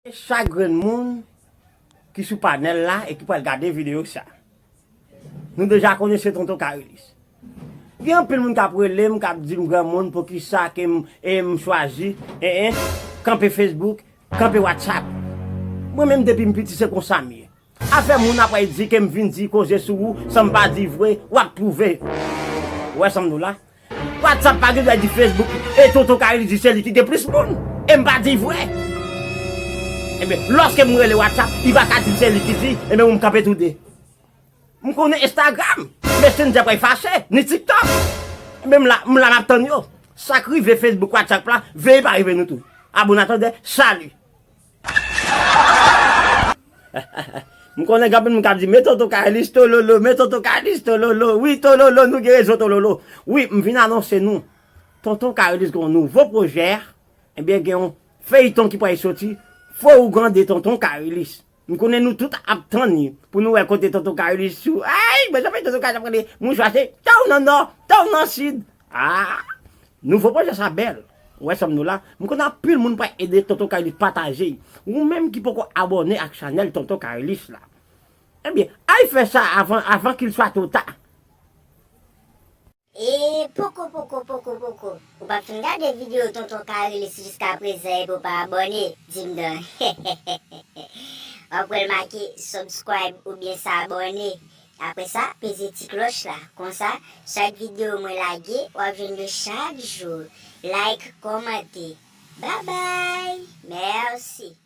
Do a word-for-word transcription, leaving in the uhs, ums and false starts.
Chak grenn moun ki sou panèl la e ki pral gade videyo sa, nou deja konnen se Tonton Karilis. Gen anpil moun k ap rele m, k ap di m, "Granmoun, poukisa ke m, e m chwazi, en, en, kanpe Facebook, kanpe WhatsApp?" Mwen menm, depi m piti, se konsa m ye. Afè moun ap di ke m vin di koze sou ou san m pa di vre, w ap twouve. Ou wè sa m di w la? WhatsApp pa gen dwa di Facebook, e Tonton Karilis di se li ki gen plis moun. E m pa di vre. Ebyen, lòske m rele WhatsApp, li pa ka di m se li ki di, ebyen, ou m kanpe toude. M konnen Instagram, Messenger pral fache, ni TikTok. Ebyen, m la, m la, m ap tann yo. Sa k rive Facebook, WhatsApp la, veye pa rive nou tou. A bon, n atann, sali. M konnen gen anpil moun k ap di, "Men Tonton Karilis tololo, men Tonton Karilis tololo." Wi, tololo, nou gen rezon, tololo. Wi, m vin anonse nou, Tonton Karilis gen yon nouvo pwojè. Ebyen, gen yon feyton ki pral soti, Fo Ougan de Tonton Karilis. M konnen nou tout ap tann li pou nou wè kote Tonton Karilis sou. Ay, mwen, jan fè Tonton Karilis ap rele mouchwa, se taw nan nò, taw nan sid. Ah! Nouvo pwojè sa bèl. Ou wè sa m di w la? M konnen anpil moun pral ede Tonton Karilis pataje. Ou menm ki poko abòne ak chanèl Tonton Karilis la, ebyen, al fè sa avan, avan qu'il soit trop tard. E poko, poko, poko, poko. Ou pa fin gade videyo Tonton Karilis jiska prezan epi w pa abòne? Di m non. W ap wè l make subscribe oubyen s'abonner. Apre sa, peze ti klòch la. Konsa, chak videyo mwen lage, w ap jwenn yo chak jou. Like, kòmante. Babay! Mèsi!